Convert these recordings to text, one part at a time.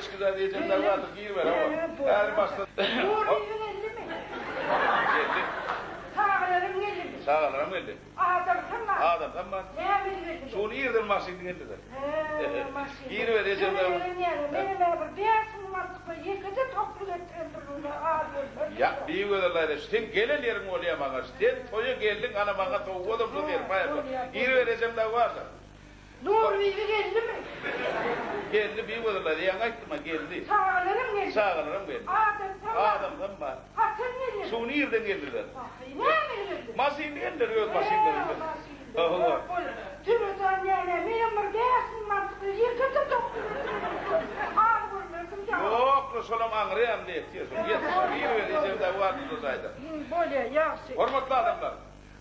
Içki zat ejem dagy bardyr, giriber, hawa. Häzir başda. Nurbibi geldimi? Geldi. Çagalaram geldimi? Çagalaram geldi. Adamsam bar. Adamsam bar. Näme geldi? Şuny irden maşynda geldiler. He, maşyn. Giriber ejem dagy. Menem bir 5000 manatlyk ýekeje tokly getiren bir az bolsa. Ýa, bigözel daýza, sen gelen ýeriň bolýa maňa. Sen toýa geldiň, ana maňa sowgadam şo serpaý. Giriber ejem dagy bardyr. Nurbibi geldimi? Geldi, bigözel daýza, ýaňy aýtdym-a, geldi. Çagalaram geldi. Çagalaram geldi. Adamsam bar. Adamsam bar. Haçan gelýär? Şu nirden geldiler? Näme geldi? Maşynda geldiler, öz maşynlary bilen. Hawa. Törejan näme, menem bir 5000 manatlyk ýekeje tokly Az görmerdim ýa. Ýok, şolam aňryýam diýip, ýetişir. Giriber, ejem dagy bardy şo jaýda. Bolýar, ýagşy. Hormatly adamlar.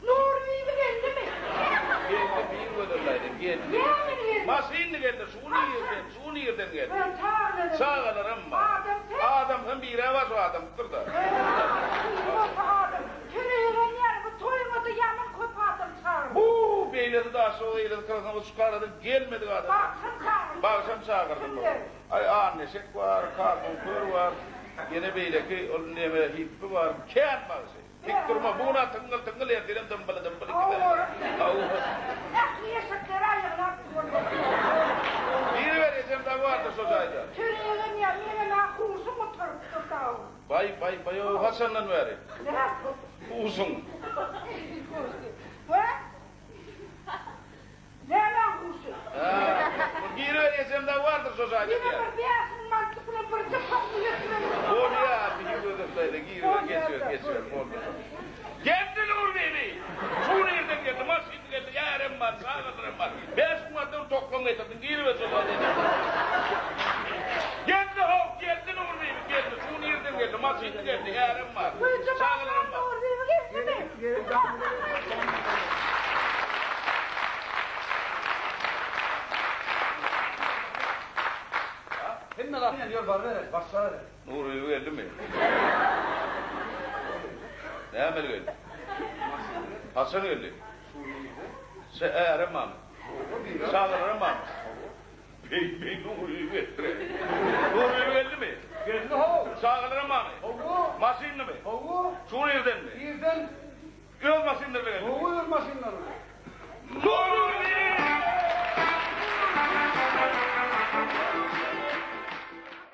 Nurbibi geldimi? Geldi, bigözellaýdy, geldi. Näme geldi? Maşynly geldi, şu nirden, şu nirden geldi. Çagalaram. Çagalaram bar. Adamsy? Adamsam biri bar, şu adamsydyr-da. Adam. Töreýegen ýaly bu toýuňa-da ýaman köp adam çagyrdy. Bu beýlesi daşow, eýlesi kyrasyn, şu arada gelmedik adam. Bagşam çagyrdy. Bagşam çagyrdym. Kimler? Aý, Anneşek bar, Kakon kör bar, ýene beýleki ol neme hippi bar, kän bagşy. Dik durma, bu gün-ä tyňňyl-tyňňyl, ertirem dymbyly-dymbyly gider. Hawa. Ähli eşekleri aýagyna atdy bolmaly. Giriber, ejem dagy bardyr şo jaýda. Töreýegen ýa, menem-ä huşum gutarypdyr dagy. Baý, baý, baý-ow, haçandan bäri? Näme? Huşuň. We? Nämäň huşy? Hä, giriber, ejem dagy bardyr şo jaýda Ýene diýýär. bir 5000 manatlyk bilen birje tokly getirelim. Bolýa, Bigözel daýza, giriber, geçiber, geçiber, boldy. Geldi Nurbibi! Şu nirden geldi, maşyn geldi, ärem bar, çagalaram bar. 5000 manatdan toklam getirdim, giriber şo jaýda. Geldi how, geldi Nurbibi, geldi. Şu nirden geldi, maşyn geldi, ärem bar, çagalaram bar. Nurbibi geldimi? Hemme zat ýör baryber, başlaber. Nuryýew geldimi? Nämeli geldi? Haçan geldi? Şe ärem barmy? Çagalaram barmy? Beý, beý Nuryýew geldi. Nuryýew geldimi? Geldi how. Çagalaram barmy?